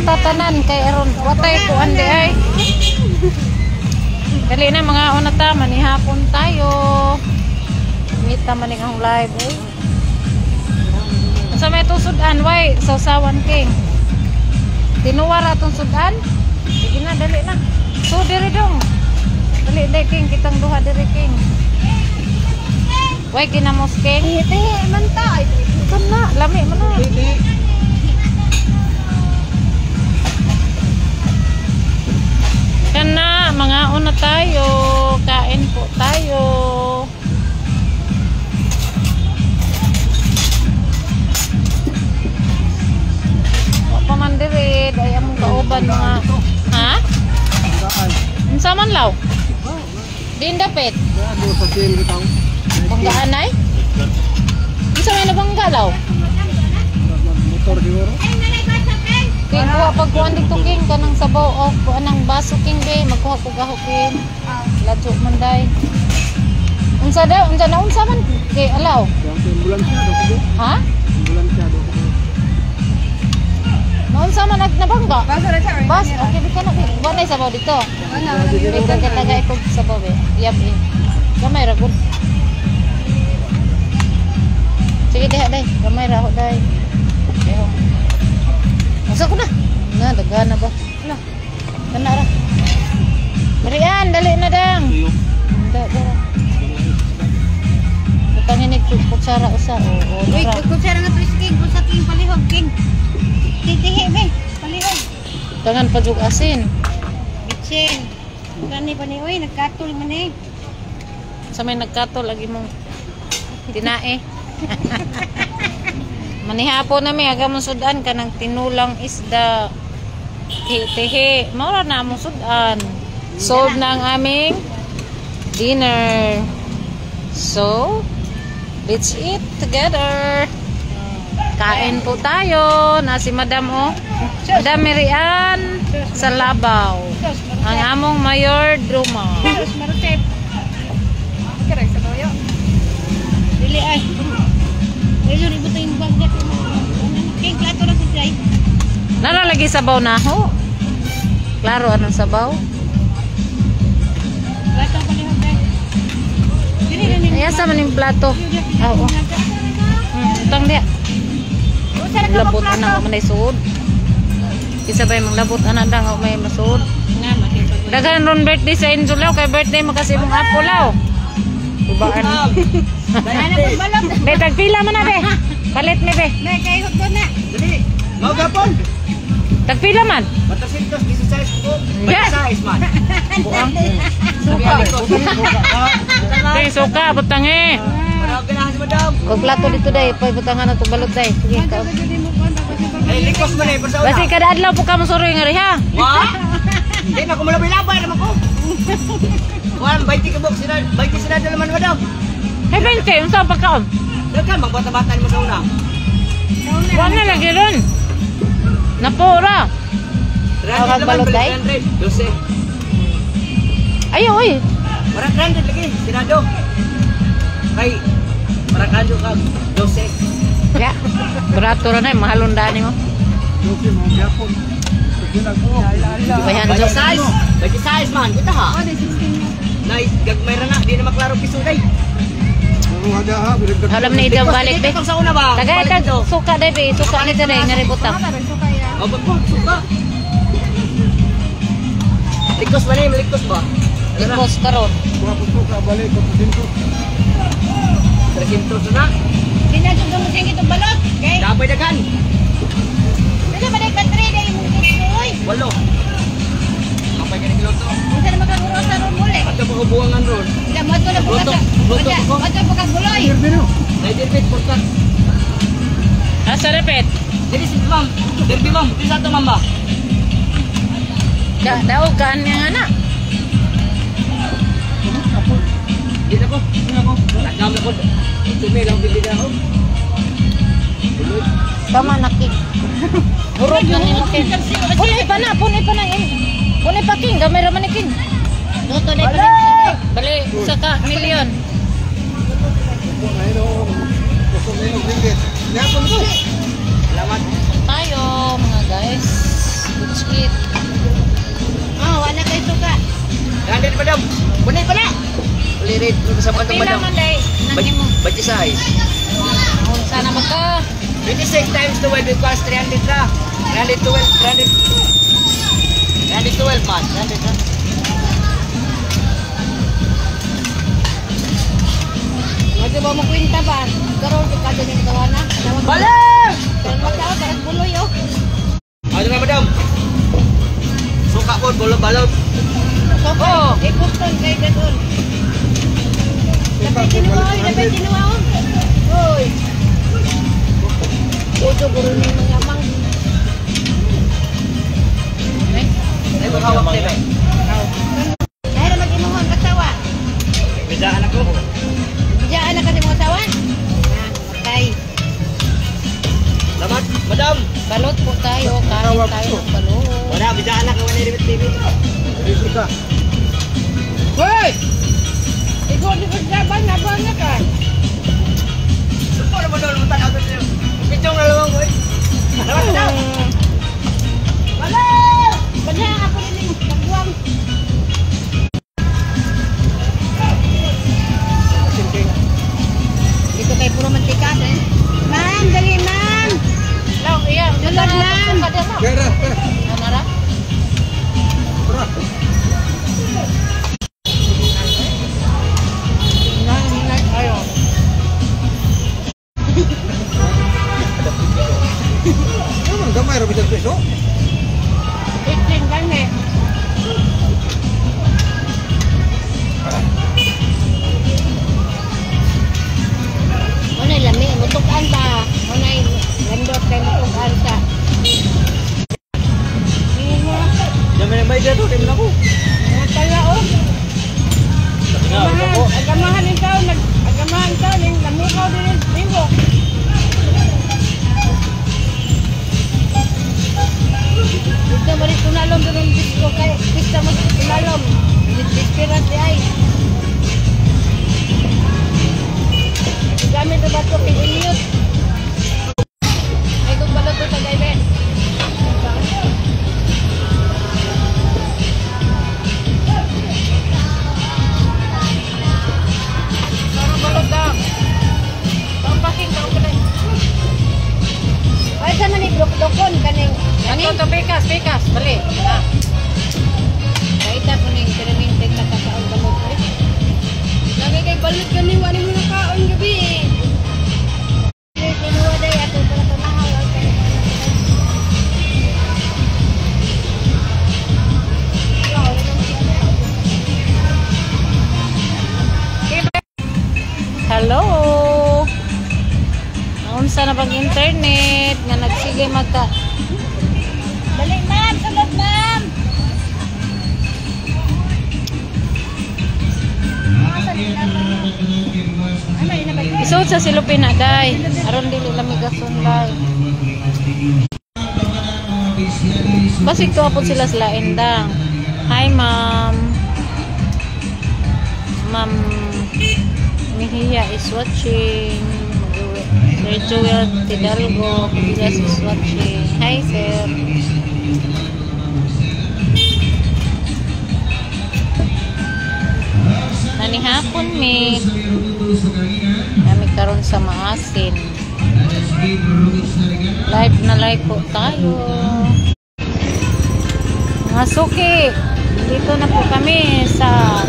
Tatanan kay aron watay kuan di ay. Dali na mga una ta, manihapon tayo. Meet ta maning ang live eh. Unsa may sudan way sausawan, King? Tinuwara atong sudan. Sige na, dali na. So diri dong. Dali dai, King, kitang duha diri, King. Way ginamos, King. Tihi man ta. Ay, Kana, lami man na. Kana, mga una tayo. Kain po tayo. Wa pa man diri, day among kauban mga. Ha? Unsa man law? Din dapit. Banggaan ay? Unsa may nabangga law? Motor siguro. King, kuha pag kuan dito, King, kanang sabaw o kuan ng baso, King, be, magkuha ko gaho, King. Ladyo man day. Unsa daw, unsa na unsa man kay alaw? Ambulansya daw ko. Ha? Ambulansya daw ko. Naunsa man nag nabangga? Basa ra siya. Bas, okay di ka na. Wa na sabaw dito. Wala. Di ka kita ikog sabaw eh. Yap eh. Gamay ra gud. Sige diha day, gamay ra ho day. Eho. Unsa ko na? Na dagana ba? Na. Kana ra. Marian, dali na dang. Da, da. Butangin ni kutsara usa o o Uy, ra. kutsara nga to is King, kusa King palihog King. Titihi be, palihog. Tangan pa jug asin. Bitsin. Kani pa ni oy, nagkatol man eh. Sa may nagkatol lagi mong tinae. Manihapon na mi aga mong sudan kanang tinulang isda. Tihi, mao ra na among sudan. Solve na ang aming dinner. So, let's eat together. Kain po tayo. Na si Madam oh. Madam Mirian sa Labaw. Ang among mayor druma. Sus, marutep. Kaya sa bayo. Dili ay. Medyo ribot yung bag. King, plato ra ko try. Nara lagi sabaw na ho. Klaro anong sabaw? Plato palihog day. Dili na ni. Ayan sa maning plato. Ah, oo. Utang diya. Usa ra ka Labot ana ko manay suod. Isa ba yung labot ana dang ako may masuod. Nga makipag. Daghan ron birthday sa Angel law kay birthday mo kasi mong apo law. Ubaan. Ana pag balot. Be tagpila man na be. Palit mi be. Be kay hugdo na. Dali. Mao gapon. Tagpila man. Batasintos 16 ko. Yes. 26 man. Buang. Suka. Kay suka butang eh. Para ganahan si madam. Og plato dito day, pay butangan na tong balot day. Sige ka. Eh likos man eh para sa una. Basi kada adlaw po ka mo suroy nga ha. Wa? Di na ko malabay-labay naman ko. Kuan 20 ka box sila, 20 sila naman madam. Hey 20, unsa ang pagkaon? Daghan magbata-bata nimo sa una. Wa na lagi ron. Napura. 300 balot, naman, day? 300. 12. Ayo oy. Para 300 lagi sinado. Kay para kado ka 12. Ya. Barato ra na mahalon dani mo. Dosi mo gyapon. Bayan jo. 26. 26 man kita ha. Oh, 16. Nay gagmay ra na di na maklaro piso day. Alam na ito balik be. Sa una ba? Tagay Balik tag dito. suka day be, suka ni dere nga butang. Suka ya. Oh, pag suka. Likos ba ni? Likos ba? Likos karon. Kuha po suka balik ko 300. 300 na. Dinadyo mo siyang itong balot. Okay. Dabay daghan. Dili ba day battery day imong kutso oy. Walo. Kapay ka ni kiloto. Unsa na makaguro sa ron muli. Ato pa kubuangan ron. Ila mo na po ka sa. Luto ko. Mo po ka guloy. Nay dirbit porta. Asa repet? Dili si ma'am. Dirbi ma'am. Dili sa ato ma'am ba? Da daog kaan niya nga na. Di na ko. Di na ko. Nagam na ko. Sumi lang bibida ako. Tuloy. Tama na king. Hurot na nimo king. Punay pa na, punay pa na. Punay pa king, gamay ra man ni king. Luto na pa. Bali usa ka milyon. Salamat. Tayo mga guys. Kunay pa na. Ulirit sa mga Pila madam. man day nang imo. 26. Unsa na magka? 26 times 12 equals 300 ra. 312, 300. 312 man. 300 ra. Medyo ba mo kwenta ba? Karon di ka din gawa na. Balik! Karon ka buloy oh. Ano na madam? Suka po, balot balot. Oh, ipuston kay gadon. Suka Dapay po, tinuwa, balik dapay 100. tinuwa. Oy. Uto guro ni mga mang. Ay, maghawak na ba? Dahil mag-imuhon kasawa. Bidaan ako. Diyan na kasi mo asawa. Ah, patay. Salamat, madam. Balot po tayo, kain tayo ng balot. Wala, bidaan ako. Wala limit TV. Dito ka. Hoy! Ikaw di ko laban na ba na ka? Supo naman doon, utang ako sa'yo. Pitong na lamang ko eh. Salamat, madam. Wala! Banya ako rin tagwang. Dito kay puro mantika eh. Ma'am, dali ma'am. Lang iya, Sulod ma'am. Kaya, kaya. Ano ra? Tara. Ayo. Ano man, gamay ra bisan piso? 18 gani. Muna lami, mutukan ba? Muna gandot kay mutukan sa. Diyan may nagbayad dito, di mo na ako. Mga tala oh. Agamahan, Agamahan ikaw, nag agamahan ka ning lamukaw din linggo. Dito mo rin tunalom doon disco kay pista mo tunalom. Dispirat di ay. Gamit na ba ito kay Eliot? Ay kung balot to sa gaybe. Parang balot daw. Pampaking daw pala. Ay, sa man dokon kaning Ano to pikas, pikas, bali. Ah. Kaita ko ning perminte ka kaon balot eh. Lagi kay balot kani wala mo nakaon gabi eh. Kinuha day ato para pamahaw ang kay. Hello. Naunsa na pag internet nga nagsige magka Dali ma'am, sulod ma'am. Isuot sa silupin na day. Aron dili lamigason day. Basig tuwa po sila sa lain dang. Hi ma'am. Ma'am Mejia is watching. Sir Joel Tidalgo Kubilas is watching. Hi sir. Nanihapon mi. Kami karon sa Maasin. Live na live po tayo. Mga suki, dito na po kami sa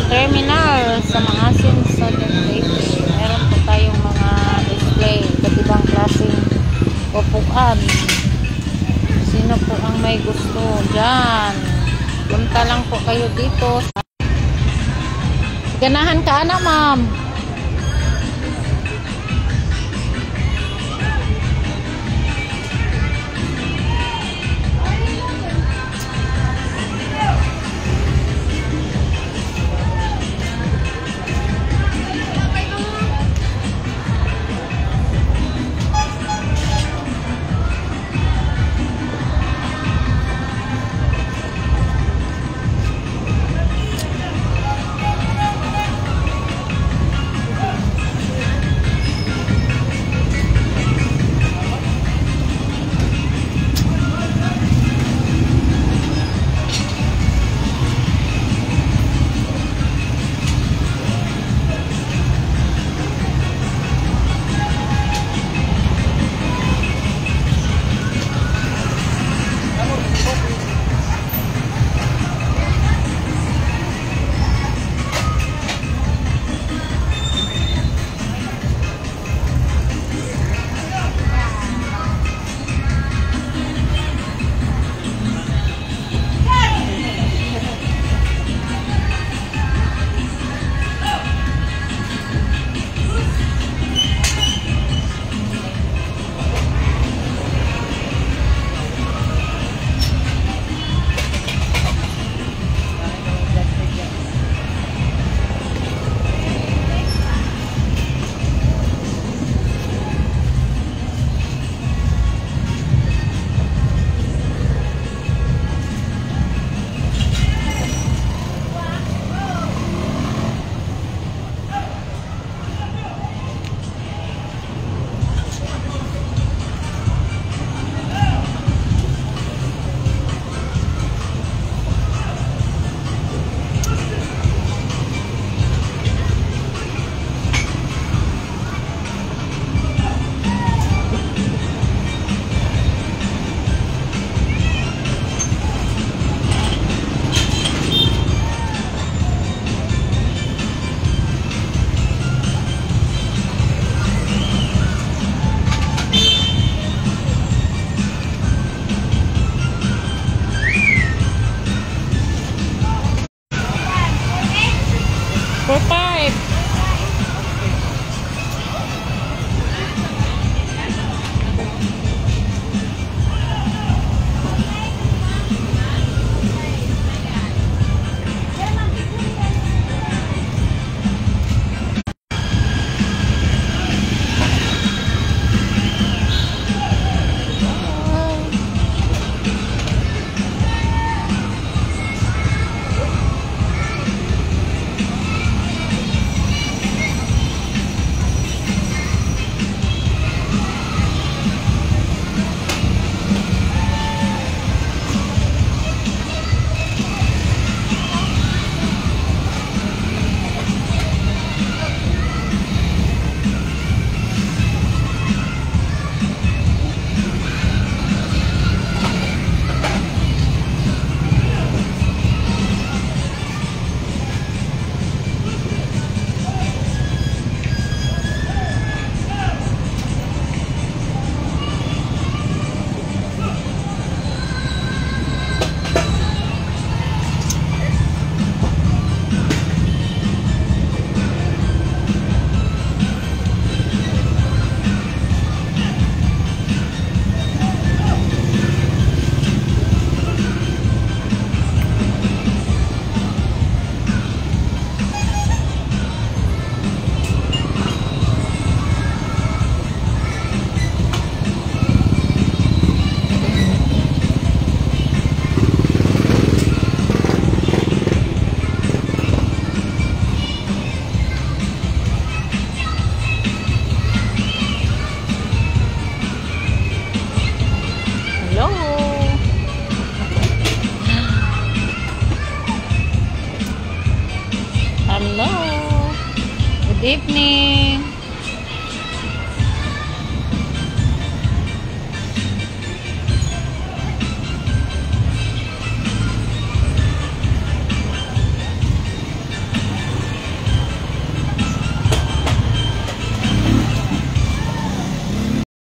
terminal sa Maasin Southern Leyte. Meron po tayong mga display, iba't ibang klaseng upuan. Sino po ang may gusto dyan? Punta lang po kayo dito. Ganahan ka na, ma'am. Evening.